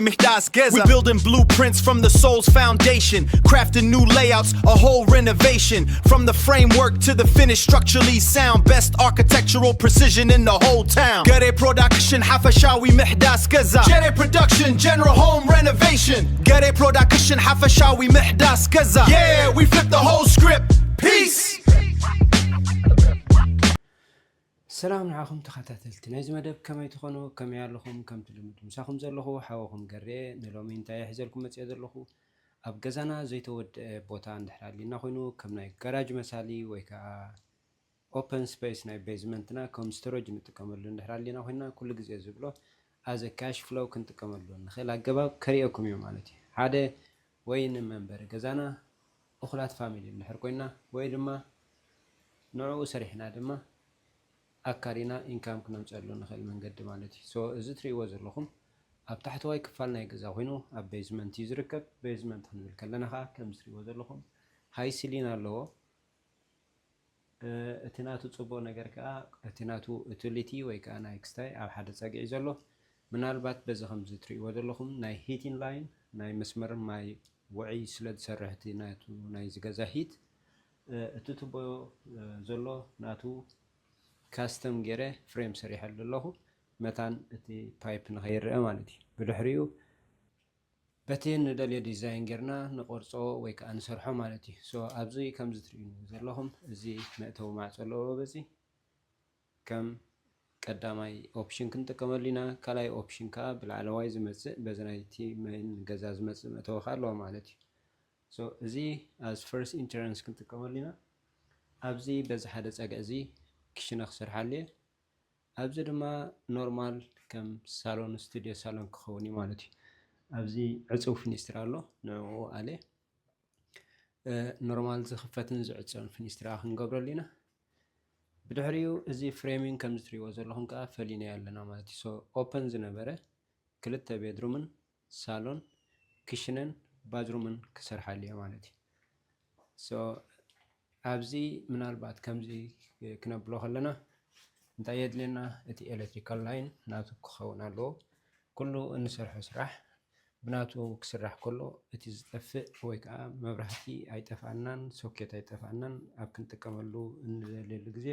We building blueprints from the soul's foundation, crafting new layouts, a whole renovation. From the framework to the finished, structurally sound, best architectural precision in the whole town. Gare Production ሓፈሻዊ ምሕዳስ ገዛ. Gare Production General Home Renovation. Gare Production ሓፈሻዊ ምሕዳስ ገዛ. Yeah, we flip the whole script. Peace. ሰላም ንዓኹም ተኸታተልቲ ናይዚ መደብ፣ ከመይ ትኾኑ? ከመይ ኣለኹም? ከምቲ ልሙድ ምሳኹም ዘለኹ ሓወኹም ገሬ። ንሎሚ እንታይ ሒዘልኩም መፅየ ዘለኹ? ኣብ ገዛና ዘይተወደአ ቦታ እንድሕር ኣሊና ኮይኑ፣ ከም ናይ ጋራጅ መሳሊ ወይ ከዓ ኦፐን ስፔስ ናይ ቤዝመንትና ከም ስቶሬጅ ንጥቀመሉ እንድሕር ኣሊና ኮይና፣ ኩሉ ግዜ ዝብሎ ኣዘ ካሽ ፍሎው ክንጥቀመሉ ንኽእል ኣገባብ ከርእየኩም እዩ ማለት እዩ። ሓደ ወይ ንመንበሪ ገዛና እኹላት ፋሚሊ እንድሕር ኮይና፣ ወይ ድማ ንዕኡ ሰሪሕና ድማ ኣካሪና ኢንካም ክነምፀሉ ንኽእል መንገዲ ማለት እዩ። So እዚ ትርእይዎ ዘለኹም ኣብ ታሕተዋይ ክፋል ናይ ገዛ ኮይኑ ኣብ ቤዝመንት እዩ ዝርከብ። ቤዝመንት ክንብል ከለና ከዓ ከም ዝትርእይዎ ዘለኹም ሃይ ሲሊን ኣለዎ። እቲ ናቱ ፅቡቅ ነገር ከዓ እቲ ናቱ ዩቲሊቲ ወይ ከዓ ናይ ክስታይ ኣብ ሓደ ፀግዒ ዘሎ። ምናልባት በዚ ከምዚ ትርእይዎ ዘለኹም ናይ ሂቲን ላይን ናይ መስመር ማይ ውዒ ስለ ዝሰርሕ እቲ ናቱ ናይ ዝገዛ ሂት፣ እቲ ቱቦ ዘሎ ናቱ ካስተም ገይረ ፍሬም ሰሪሐሉ ኣለኹ። መታን እቲ ፓይፕ ንኸይረአ ማለት እዩ። ብድሕሪኡ በቲ ንደልዮ ዲዛይን ጌርና ንቆርጾ ወይ ከዓ ንሰርሖ ማለት እዩ። So ኣብዚ ከምዚ ትርእዩ ዘለኹም እዚ መእተዊ ማዕጾ ኣለዎ። በዚ ከም ቀዳማይ ኦፕሽን ክንጥቀመሉ ኢና። ካልኣይ ኦፕሽን ከዓ ብላዕለዋይ ዝመፅእ በዚ ናይቲ ሜን ገዛ ዝመፅእ መእተዊ ከዓ ኣለዎ ማለት እዩ። So እዚ as first entrance ክንጥቀመሉ ኢና። ኣብዚ በዚ ሓደ ፀግዒ እዚ ክሽነ ክሰርሓሉ እየ። ኣብዚ ድማ ኖርማል ከም ሳሎን ስቱድዮ ሳሎን ክኸውን እዩ ማለት እዩ። ኣብዚ ዕፁው ፊኒስትራ ኣሎ፣ ንዕኡ ኣለ ኖርማል ዝኽፈትን ዝዕፀን ፊኒስትራ ክንገብረሉ ኢና። ብድሕሪኡ እዚ ፍሬሚንግ ከምዚ ትሪእዎ ዘለኹም ከዓ ፈሊናዮ ኣለና ማለት እዩ። So ኦፐን ዝነበረ ክልተ ቤድሩምን ሳሎን ክሽነን ባዝሩምን ክሰርሓሉ እየ ማለት እዩ። So ኣብዚ ምናልባት ከምዚ ክነብሎ ከለና እንታይ የድልየና? እቲ ኤሌክትሪካል ላይን ናቱ ክኸውን ኣለዎ። ኩሉ እንሰርሖ ስራሕ ብናቱ ክስራሕ ከሎ እቲ ዝጠፍእ ወይ ከዓ መብራህቲ ኣይጠፍኣናን ሶኬት ኣይጠፍኣናን ኣብ ክንጥቀመሉ እንደልየሉ ግዜ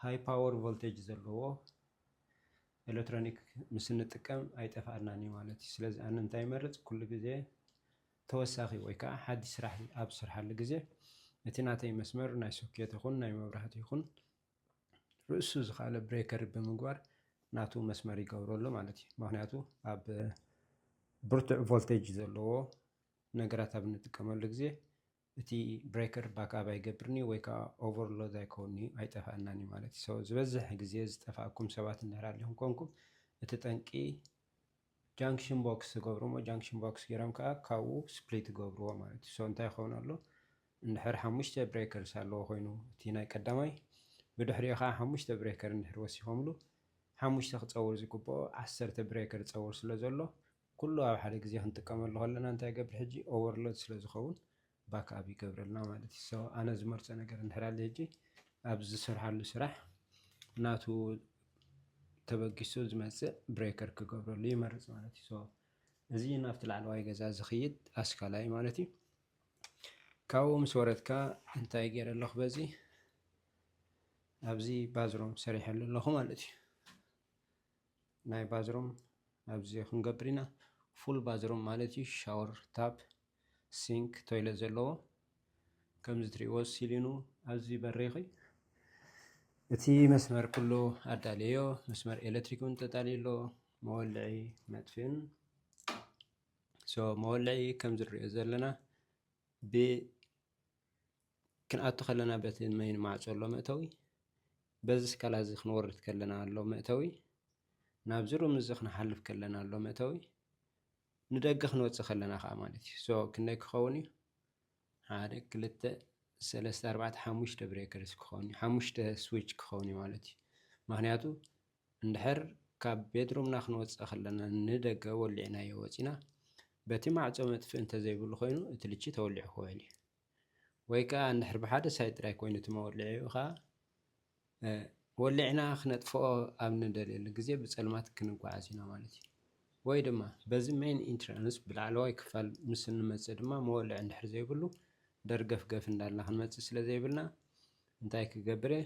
ሃይ ፓወር ቮልቴጅ ዘለዎ ኤሌክትሮኒክ ምስ እንጥቀም ኣይጠፍኣናን እዩ ማለት እዩ። ስለዚ ኣነ እንታይ ይመርፅ? ኩሉ ግዜ ተወሳኺ ወይ ከዓ ሓድሽ ስራሕ ኣብ ዝሰርሓሉ ግዜ እቲ ናተይ መስመር ናይ ሶኬት ይኹን ናይ መብራህቲ ይኹን ርእሱ ዝኸኣለ ብሬከር ብምግባር ናቱ መስመር ይገብረሉ ማለት እዩ። ምክንያቱ ኣብ ብርቱዕ ቮልቴጅ ዘለዎ ነገራት ኣብ እንጥቀመሉ ግዜ እቲ ብሬከር ባክኣፕ ኣይገብርን እዩ ወይ ከዓ ኦቨርሎድ ኣይከውን እዩ፣ ኣይጠፍኣናን እዩ ማለት እዩ። So ዝበዝሕ ግዜ ዝጠፍኣኩም ሰባት እንድሕር ኣሊኹም ኮንኩም እቲ ጠንቂ ጃንክሽን ቦክስ ትገብሩ እሞ ጃንክሽን ቦክስ ገይሮም ከዓ ካብኡ ስፕሊት ትገብርዎ ማለት እዩ። So እንታይ ይኸውን ኣሎ? እንድሕር ሓሙሽተ ብሬከርስ ኣለዎ ኮይኑ እቲ ናይ ቀዳማይ ብድሕሪኡ ከዓ ሓሙሽተ ብሬከር እንድሕር ወሲኾምሉ ሓሙሽተ ክፀውር ዝግብኦ ዓሰርተ ብሬከር ዝፀውር ስለ ዘሎ ኩሉ ኣብ ሓደ ግዜ ክንጥቀመሉ ከለና እንታይ ይገብር? ሕጂ ኦቨርሎድ ስለ ዝኸውን ባክኣፕ ይገብረልና ማለት እዩ። So ኣነ ዝመርፆ ነገር እንድሕር ኣለ ሕጂ ኣብ ዝሰርሓሉ ስራሕ ናቱ ተበጊሱ ዝመፅእ ብሬከር ክገብረሉ ይመርፅ ማለት እዩ። So እዚ ናብቲ ላዕለዋይ ገዛ ዝኽይድ ኣስካላ እዩ ማለት እዩ። ካብኡ ምስ ወረድካ እንታይ ገይረ ኣለኹ? በዚ ኣብዚ ባዝሮም ሰሪሐሉ ኣለኹ ማለት እዩ። ናይ ባዝሮም ኣብዚ ክንገብር ኢና። ፉል ባዝሮም ማለት እዩ። ሻወር፣ ታፕ፣ ሲንክ፣ ቶይለት ዘለዎ ከምዚ ትሪእዎ ሲሊኑ ኣብዚ በሪኺ እቲ መስመር ኩሉ ኣዳለዮ። መስመር ኤሌክትሪክ እውን ተጣልዩ ኣሎ። መወልዒ መጥፍእን። So መወልዒ ከም ዝሪኦ ዘለና ብ ክንኣቱ ከለና በቲ መይን ማዕጾ ኣሎ መእተዊ፣ በዚ ስካላ እዚ ክንወርድ ከለና ኣሎ መእተዊ፣ ናብዚ ሩም እዚ ክንሓልፍ ከለና ኣሎ መእተዊ፣ ንደገ ክንወፅእ ከለና ከዓ ማለት እዩ። So ክንደይ ክኸውን እዩ? ሓደ፣ ክልተ፣ ሰለስተ፣ ኣርባዕተ፣ ሓሙሽተ ብሬከርስ ክኸውን እዩ። ሓሙሽተ ስዊች ክኸውን እዩ ማለት እዩ። ምክንያቱ እንድሕር ካብ ቤድሩምና ክንወፅእ ከለና ንደገ ወሊዕናዮ ወፂና በቲ ማዕፆ መጥፍእ እንተዘይብሉ ኮይኑ እቲ ልቺ ተወሊዑ ክውዕል እዩ። ወይ ከዓ እንድሕር ብሓደ ሳይድ ጥራይ ኮይኑ እቲ መወልዒኡ ከዓ ወሊዕና ክነጥፍኦ ኣብ ንደልየሉ ግዜ ብፀልማት ክንጓዓዝ ኢና ማለት እዩ። ወይ ድማ በዚ main entrance ብላዕለዋይ ክፋል ምስ እንመፅእ ድማ መወልዒ እንድሕር ዘይብሉ ደርገፍገፍ እንዳልና ክንመፅእ ስለ ዘይብልና እንታይ ክገብር እየ?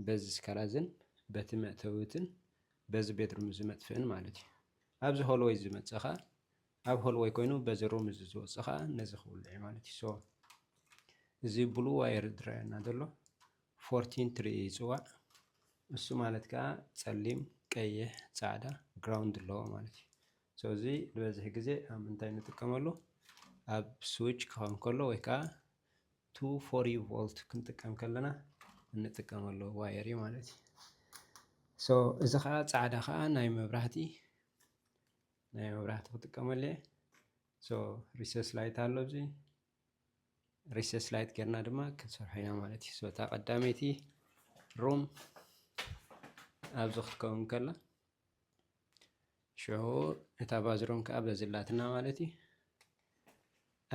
በዚ ስካላዝን በቲ መእተዊትን በዚ ቤድሩም እዚ መጥፍእን ማለት እዩ። ኣብዚ ሆልወይ ዝመፅእ ከዓ ኣብ ሆልወይ ኮይኑ በዚ ሩም እዚ ዝወፅእ ከዓ ነዚ ክውልዕ እዩ ማለት እዩ። So እዚ ብሉ ዋየር ዝረኣየና ዘሎ ፎርቲን ትሪ ይፅዋዕ። እሱ ማለት ከዓ ፀሊም፣ ቀይሕ፣ ፃዕዳ ግራውንድ ኣለዎ ማለት እዩ። So እዚ ዝበዝሕ ግዜ ኣብ ምንታይ ንጥቀመሉ? ኣብ ስዊች ክኸውን ከሎ ወይ ከዓ ቱ ፎርቲ ቮልት ክንጥቀም ከለና እንጥቀመሉ ዋየር እዩ ማለት እዩ። So እዚ ከዓ ፃዕዳ ከዓ ናይ መብራህቲ ናይ መብራህቲ ክጥቀመሉ እየ። So ሪሰስ ላይት ኣሎ ኣብዚ ሪሰስ ላይት ጌርና ድማ ክንሰርሖ ኢና ማለት እዩ። So እታ ቀዳመይቲ ሩም ኣብዚ ክትከውን ከላ ሽዑ እታ ባዝሩም ከዓ በዚ ኣላትና ማለት እዩ።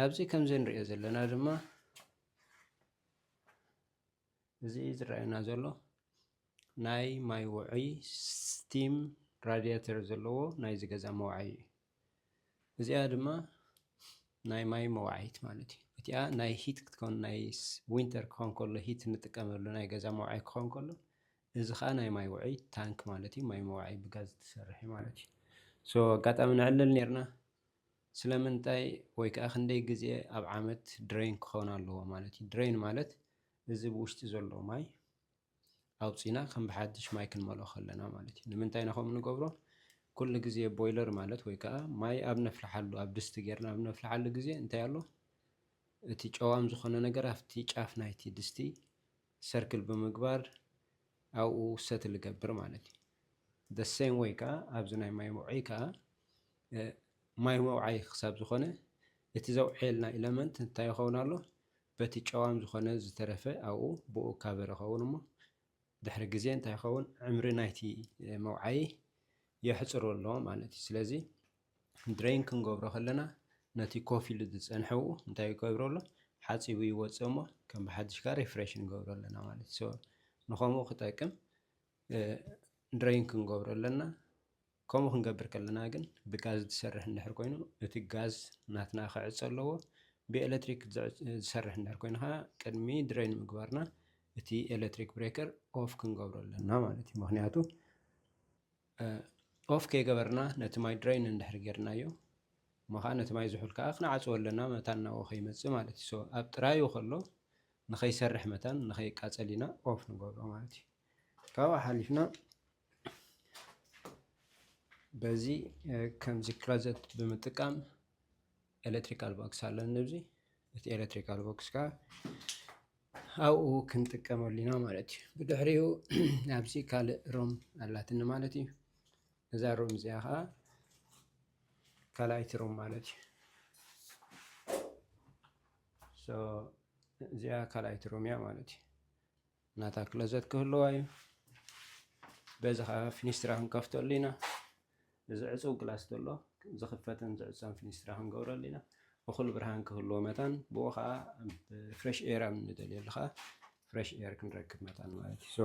ኣብዚ ከምዚ ንሪኦ ዘለና ድማ እዚ ዝረኣየና ዘሎ ናይ ማይ ውዑይ ስቲም ራድያተር ዘለዎ ናይዚ ገዛ መውዓዪ እዩ። እዚኣ ድማ ናይ ማይ መውዓይት ማለት እዩ። እቲኣ ናይ ሂት ክትከውን ናይ ዊንተር ክኸውን ከሎ ሂት እንጥቀመሉ ናይ ገዛ መውዓይ ክኸውን ከሎ እዚ ከዓ ናይ ማይ ውዑይ ታንክ ማለት እዩ። ማይ መውዓይ ብጋዝ ትሰርሕ ማለት እዩ። So ኣጋጣሚ ንዕልል ነርና ስለምንታይ ወይ ከዓ ክንደይ ግዜ ኣብ ዓመት ድሬን ክኸውን ኣለዎ ማለት እዩ። ድሬን ማለት እዚ ብውሽጢ ዘሎ ማይ ኣውፂና ከም ብሓድሽ ማይ ክንመልኦ ከለና ማለት እዩ። ንምንታይ ኢና ከምኡ ንገብሮ? ኩሉ ግዜ ቦይለር ማለት ወይ ከዓ ማይ ኣብ ነፍልሓሉ ኣብ ድስቲ ጌርና ኣብ ነፍልሓሉ ግዜ እንታይ ኣሎ? እቲ ጨዋም ዝኾነ ነገር ኣብቲ ጫፍ ናይቲ ድስቲ ሰርክል ብምግባር ኣብኡ ሰትል ይገብር ማለት እዩ። The same way ከዓ ኣብዚ ናይ ማይ መውዓይ ከዓ ማይ መውዓይ ክሳብ ዝኾነ እቲ ዘውዓየልና ኤለመንት እንታይ ይኸውን ኣሎ? በቲ ጨዋም ዝኾነ ዝተረፈ ኣብኡ ብኡ ካቨር ይኸውን እሞ ድሕሪ ግዜ እንታይ ይኸውን? ዕምሪ ናይቲ መውዓይ የሕፅሮ ኣሎ ማለት እዩ። ስለዚ ድሬን ክንገብሮ ከለና ነቲ ኮፍ ኢሉ ዝፀንሐ እንታይ ይገብሮ ኣሎ? ሓፂቡ ይወፅእ እሞ ከም ብሓድሽ ከዓ ሪፍሬሽ ንገብሮ ኣለና ማለት እዩ። ንከምኡ ክጠቅም ድሬን ክንገብሮ ኣለና። ከምኡ ክንገብር ከለና ግን ብጋዝ ዝሰርሕ እንድሕር ኮይኑ እቲ ጋዝ ናትና ክዕፀ ኣለዎ። ብኤሌክትሪክ ዝሰርሕ እንድሕር ኮይኑ ከዓ ቅድሚ ድሬን ምግባርና እቲ ኤሌክትሪክ ብሬከር ኦፍ ክንገብሮ ኣለና ማለት እዩ። ምክንያቱ ኦፍ ከይገበርና ነቲ ማይ ድሬን እንድሕር ጌርናዮ እሞ ከዓ ነቲ ማይ ዝሑል ከዓ ክንዓፅዎ ኣለና መታን ናብኡ ከይመፅእ ማለት እዩ። ኣብ ጥራዩ ከሎ ንኸይሰርሕ መታን ንኸይቃፀል ኢና ኦፍ ንገብሮ ማለት እዩ። ካብኡ ሓሊፍና በዚ ከምዚ ክሎዘት ብምጥቃም ኤሌክትሪካል ቦክስ ኣለኒ። እዚ እቲ ኤሌክትሪካል ቦክስ ከዓ ኣብኡ ክንጥቀመሉ ኢና ማለት እዩ። ብድሕሪኡ ኣብዚ ካልእ ሩም ኣላትኒ ማለት እዩ። እዛ ሩም እዚኣ ከዓ ካልኣይቲ ሩም ማለት እዩ። እዚኣ ካልኣይቲ ሩም እያ ማለት እዩ። ናታ ክሎዘት ክህልዋ እዩ። በዚ ከዓ ፊኒስትራ ክንከፍተሉ ኢና። እዚ ዕፁው ግላስ ዘሎ ዝኽፈትን ዝዕፀን ፊኒስትራ ክንገብረሉ ኢና። እኹል ብርሃን ክህልዎ መታን ብኡ ከዓ ፍሬሽ ኤር ኣብ ንደልየሉ ከዓ ፍሬሽ ኤር ክንረክብ መታን ማለት እዩ።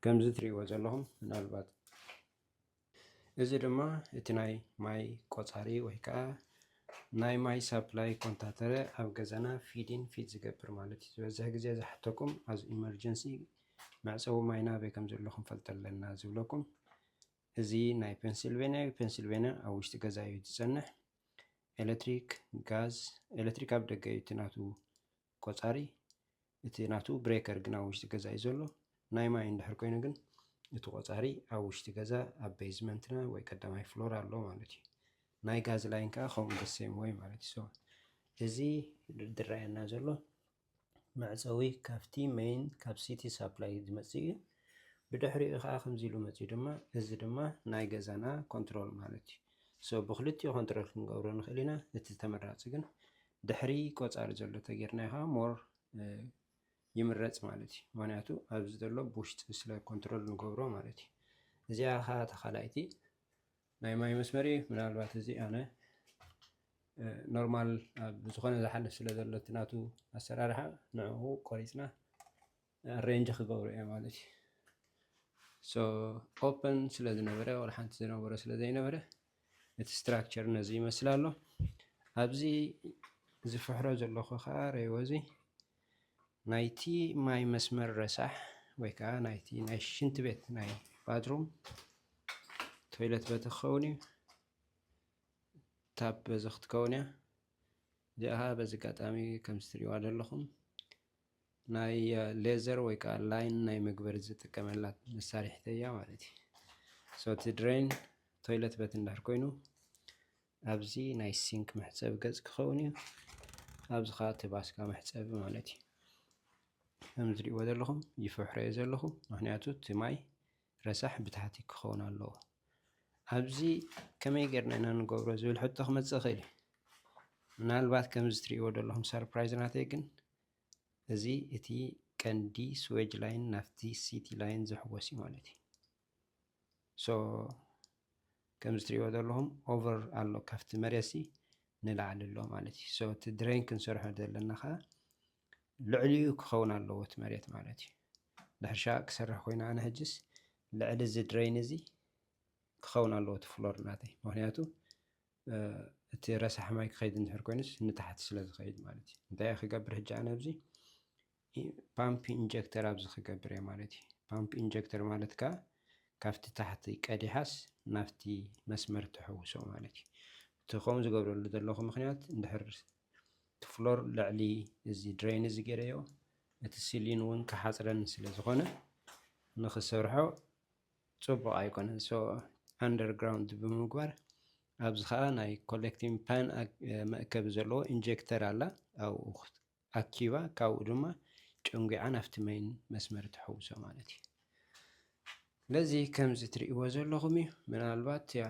ከምዚ ትሪእዎ ዘለኹም ምናልባት እዚ ድማ እቲ ናይ ማይ ቆፃሪ ወይ ከዓ ናይ ማይ ሳፕላይ ኮንታተረ ኣብ ገዛና ፊዲን ፊድ ዝገብር ማለት እዩ። ዝበዝሕ ግዜ ዝሓተኩም ኣብዚ ኢመርጀንሲ መዕፀዊ ማይና ኣበይ ከም ዘሎ ክንፈልጥ ኣለና ዝብለኩም። እዚ ናይ ፔንሲልቬንያ እዩ። ፔንሲልቬንያ ኣብ ውሽጢ ገዛ እዩ ዝፀንሕ። ኤሌክትሪክ፣ ጋዝ፣ ኤሌክትሪክ ኣብ ደገ እዩ እቲ ናቱ ቆፃሪ። እቲ ናቱ ብሬከር ግን ኣብ ውሽጢ ገዛ እዩ ዘሎ። ናይ ማይ እንድሕር ኮይኑ ግን እቲ ቆፃሪ ኣብ ውሽጢ ገዛ ኣብ ቤዝመንትና ወይ ቀዳማይ ፍሎር ኣሎ ማለት እዩ። ናይ ጋዝ ላይን ከዓ ከምኡ ደሴም ወይ ማለት እዩ። እዚ ዝረኣየና ዘሎ መዕፀዊ ካብቲ ሜይን ካብ ሲቲ ሳፕላይ ዝመፅእ እዩ። ብድሕሪኡ ከዓ ከምዚ ኢሉ መፅኡ ድማ እዚ ድማ ናይ ገዛና ኮንትሮል ማለት እዩ። So ብክልቲኡ ኮንትሮል ክንገብሮ ንኽእል ኢና። እቲ ተመራፂ ግን ድሕሪ ቆፃሪ ዘሎ ተጌርና ከዓ ሞር ይምረፅ ማለት እዩ። ምክንያቱ ኣብዚ ዘሎ ብውሽጢ ስለ ኮንትሮል ንገብሮ ማለት እዩ። እዚኣ ከዓ ተኻላይቲ ናይ ማይ መስመር እዩ። ምናልባት እዚ ኣነ ኖርማል ኣብ ዝኾነ ዝሓልፍ ስለ ዘሎ እቲ ናቱ ኣሰራርሓ ንዕኡ ቆሪፅና ኣሬንጅ ክገብሮ እየ ማለት እዩ። So ኦፐን ስለ ዝነበረ ወላ ሓንቲ ዝነበሮ ስለ ዘይነበረ እቲ structure ነዚ ይመስል ኣሎ። ኣብዚ ዝፍሕሮ ዘለኹ ከዓ ረይዎ እዚ ናይቲ ማይ መስመር ረሳሕ ወይ ከዓ ናይቲ ናይ ሽንቲ ቤት ናይ ባትሩም ቶይለት በቲ ክኸውን እዩ። ታፕ በዚ ክትከውን እያ። እዚኣ ከዓ በዚ ኣጋጣሚ ከም ዝትሪእዋ ዘለኹም ናይ ሌዘር ወይ ከዓ ላይን ናይ መግበሪ ዝጥቀመላ መሳርሒተይ እያ ማለት እዩ። So እቲ ድሬን ቶይለት በቲ እንድሕር ኮይኑ ኣብዚ ናይ ሲንክ መሕፀቢ ገፅ ክኸውን እዩ። ኣብዚ ከዓ እቲ ባስካ መሕፀቢ ማለት እዩ። ከም ዝሪእዎ ዘለኹም ይፍሕረዮ ዘለኹ፣ ምክንያቱ እቲ ማይ ረሳሕ ብታሕቲ ክኸውን ኣለዎ። ኣብዚ ከመይ ጌርና ኢና ንገብሮ ዝብል ሕቶ ክመፅእ ይኽእል እዩ። ምናልባት ከምዚ ትሪእዎ ዘለኹም ሰርፕራይዝ ናተይ ግን እዚ እቲ ቀንዲ ስዌጅ ላይን ናብቲ ሲቲ ላይን ዝሕወስ እዩ ማለት እዩ። So ከምዚ ትሪእዎ ዘለኹም ኦቨር ኣሎ ካብቲ መሬትሲ ንላዕሊ ኣሎ ማለት እዩ። So እቲ ድሬን ክንሰርሖ ዘለና ከዓ ልዕሊኡ ክኸውን ኣለዎ እቲ መሬት ማለት እዩ። ድሕርሻ ክሰርሕ ኮይነ ኣነ ሕጅስ ልዕሊ እዚ ድሬን እዚ ክኸውን ኣለዎ እቲ ፍሎር ናተይ፣ ምክንያቱ እቲ ረሳሕ ማይ ክኸይድ እንድሕር ኮይኑስ ንታሕቲ ስለ ዝኸይድ ማለት እዩ። እንታይ ክገብር ሕጂ ኣነ ኣብዚ ፓምፕ ኢንጀክተር ኣብዚ ክገብር እየ ማለት እዩ። ፓምፕ ኢንጀክተር ማለት ከዓ ካብቲ ታሕቲ ቀዲሓስ ናብቲ መስመር ትሕውሶ ማለት እዩ። እቲ ከምኡ ዝገብረሉ ዘለኹ ምክንያት እንድሕር እቲ ፍሎር ልዕሊ እዚ ድሬን እዚ ገይረዮ እቲ ሲሊን እውን ክሓፅረኒ ስለ ዝኾነ ንክሰርሖ ፅቡቕ ኣይኮነን። So ኣንደርግራውንድ ብምግባር ኣብዚ ከዓ ናይ ኮሌክቲንግ ፓን መእከቢ ዘለዎ ኢንጀክተር ኣላ ኣብኡ ኣኪባ ካብኡ ድማ ጨንጒዓ ናብቲ መይን መስመር ትሕውሶ ማለት እዩ። ስለዚ ከምዚ ትርእይዎ ዘለኹም እዩ። ምናልባት ያ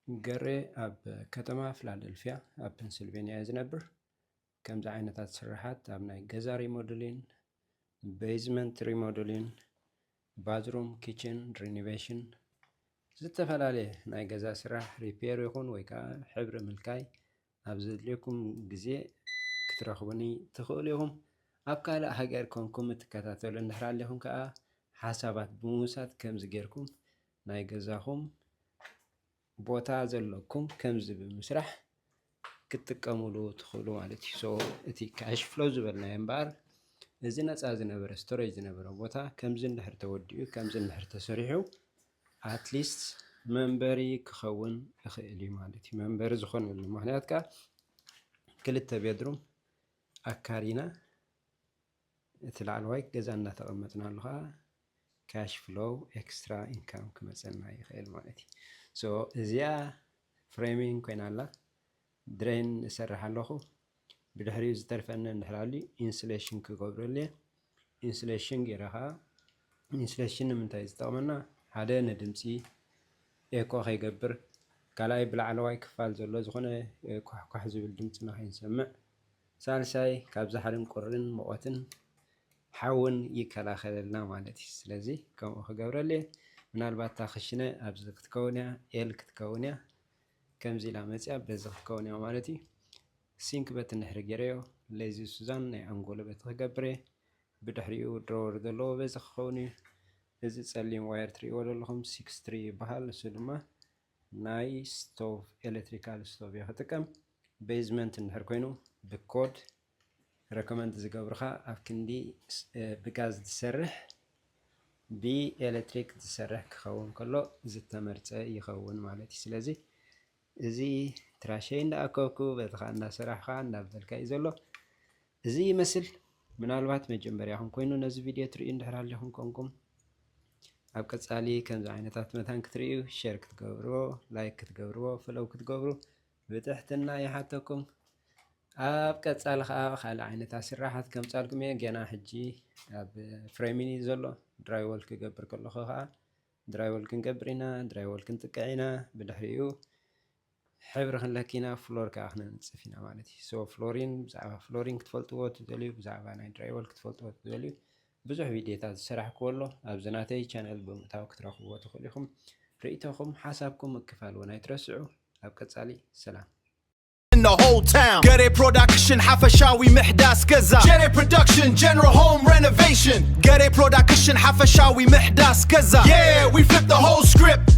ገሬ ኣብ ከተማ ፊላደልፊያ ኣብ ፔንስልቬንያ እየ ዝነብር። ከምዚ ዓይነታት ስራሓት ኣብ ናይ ገዛ ሪሞደሊን፣ ቤዝመንት ሪሞደሊን፣ ባዝሩም፣ ኪችን ሪኖቬሽን፣ ዝተፈላለየ ናይ ገዛ ስራሕ ሪፔር ይኹን ወይ ከዓ ሕብሪ ምልካይ ኣብ ዘድልየኩም ግዜ ክትረኽቡኒ ትኽእሉ ኢኹም። ኣብ ካልእ ሃገር ኮንኩም እትከታተሉ እንድሕር ኣለኹም ከዓ ሓሳባት ብምውሳድ ከምዚ ጌርኩም ናይ ገዛኹም ቦታ ዘለኩም ከምዚ ብምስራሕ ክትጥቀሙሉ ትኽእሉ ማለት እዩ። So እቲ ካሽ ፍሎ ዝበልናዮ እምበኣር እዚ ነፃ ዝነበረ ስቶሬጅ ዝነበረ ቦታ ከምዚ እንድሕር ተወዲኡ ከምዚ እንድሕር ተሰሪሑ ኣትሊስት መንበሪ ክኸውን ይኽእል እዩ ማለት እዩ። መንበሪ ዝኾነሉ ምክንያት ከዓ ክልተ ቤድሩም ኣካሪና እቲ ላዕለዋይ ገዛ እናተቐመጥናሉ ከዓ ካሽ ፍሎው ኤክስትራ ኢንካም ክመፀና ይኽእል ማለት እዩ። So እዚኣ ፍሬሚንግ ኮይና ኣላ። ድሬን እሰርሕ ኣለኹ። ብድሕሪኡ ዝተርፈኒ እንድሕር ኣልዩ ኢንሱሌሽን ክገብረሉ እየ። ኢንሱሌሽን ገይረ ከዓ ኢንሱሌሽን ንምንታይ ዝጠቕመና? ሓደ ንድምፂ ኤኮ ከይገብር፣ ካልኣይ ብላዕለዋይ ክፋል ዘሎ ዝኾነ ኳሕኳሕ ዝብል ድምፂ ንኸይንሰምዕ፣ ሳልሳይ ካብ ዛሕልን ቁርን ሙቐትን ሓውን ይከላኸለልና ማለት እዩ። ስለዚ ከምኡ ክገብረሉ እየ። ምናልባት እታ ክሽነ ኣብዚ ክትከውን እያ፣ ኤል ክትከውን እያ። ከምዚ ኢላ መፅያ በዚ ክትከውን እያ ማለት እዩ። ሲንክ በቲ እንድሕሪ ገይረዮ ሌዚ ሱዛን ናይ ኣንጎሎ በቲ ክገብር እየ። ብድሕሪኡ ድሮወር ዘለዎ በዚ ክኸውን እዩ። እዚ ፀሊም ዋየር ትርእይዎ ዘለኹም ሲክስ ትሪ ይበሃል። እሱ ድማ ናይ ስቶቭ ኤሌክትሪካል ስቶቭ እየ ክጥቀም። ቤዝመንት እንድሕር ኮይኑ ብኮድ ረኮመንድ ዝገብርካ ኣብ ክንዲ ብጋዝ ዝሰርሕ ብኤሌክትሪክ ዝሰርሕ ክኸውን ከሎ ዝተመርፀ ይኸውን ማለት እዩ። ስለዚ እዚ ትራሸይ እንዳኣከብኩ በዚ ከዓ እንዳሰራሕካ እንዳበልካ እዩ ዘሎ። እዚ ይመስል። ምናልባት መጀመርያኹም ኮይኑ ነዚ ቪድዮ ትርእዩ እንድሕር ኣለኹም ኮንኩም ኣብ ቀፃሊ ከምዚ ዓይነታት መታን ክትርእዩ ሸር ክትገብርዎ፣ ላይክ ክትገብርዎ፣ ፈለው ክትገብሩ ብትሕትና ይሓተኩም። ኣብ ቀፃሊ ከዓ ካልእ ዓይነታት ስራሓት ከምፃልኩም እየ። ገና ሕጂ ኣብ ፍሬሚን እዩ ዘሎ። ድራይወል ክገብር ከለኹ ከዓ ድራይወል ክንገብር ኢና፣ ድራይወል ክንጥቅዕ ኢና። ብድሕሪኡ ሕብሪ ክንለኪ ኢና፣ ፍሎር ከዓ ክነንፅፍ ኢና ማለት እዩ። So ፍሎሪን፣ ብዛዕባ ፍሎሪን ክትፈልጥዎ ትደልዩ፣ ብዛዕባ ናይ ድራይወል ክትፈልጥዎ ትደልዩ፣ ብዙሕ ቪድዮታት ዝሰራሕክዎ ኣሎ። ኣብዚ ናተይ ቻነል ብምእታው ክትረኽብዎ ትኽእሉ ኢኹም። ርእይቶኹም፣ ሓሳብኩም ምክፋል እውን ኣይትረስዑ። ኣብ ቀፃሊ ሰላም። In the whole town. ገሬ ፕሮዳክሽን ሓፈሻዊ ምሕዳስ ገዛ። ገሬ ፕሮዳክሽን ጀነራል ሆም ሬኖቬሽን። ገሬ ፕሮዳክሽን ሓፈሻዊ ምሕዳስ ገዛ። Yeah, we flip the whole script.